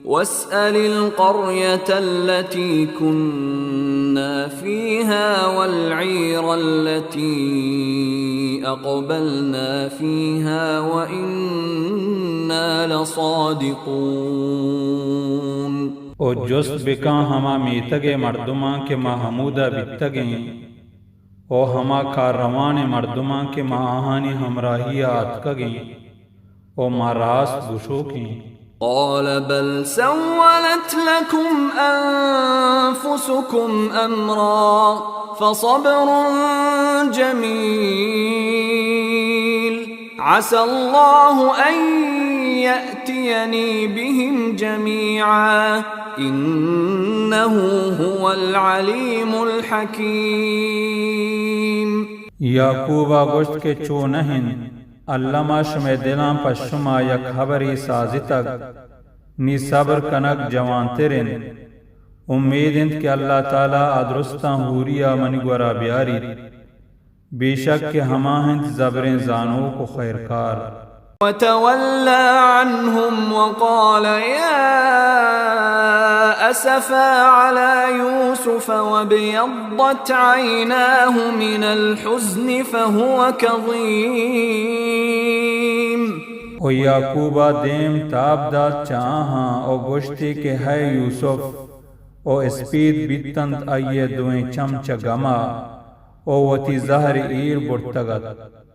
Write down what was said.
واسأل القرية التي كنا فيها والعير التي أقبلنا فيها وإنا لصادقون۔ و جست بکن ہما میتگ ءِ مردماں کہ ما ہمودا بیتگ ایں، و ہما کارروانیں مردماں کہ ما آہانی ہمراہی ءَ آتکگ ایں، و ما راست گشوک ایں۔ قال بل سولت لكم أنفسكم أمرا فصبر جميل عسى الله أن يأتيني بهم جميعا إنه هو العليم الحكيم۔ یعقوب ءَ گوشت کہ چو نہ انت، الم ءَ شمئے دلاں پہ شما یک ہبرے سازتگ، نی صبر کنگ جوانتر انت۔ امید انت کہ اللہ تعالی آ درستاں ہوری ءَ منی گورا بیاریت۔ بے شک کہ ہما انت زبریں زانوک و خیرکار۔ وتولى عنهم وقال يا أسفا على يوسف وابيضت عيناه من الحزن فهو كظيم۔ و یعقوب ءَ دیم تاب دات چہ آہاں و گوشتی کہ ہے یوسف، و اسپید بیتنت آئی ءِ دوئیں چم چہ گم ءَ، و وتی زہر ایر برتگ ات۔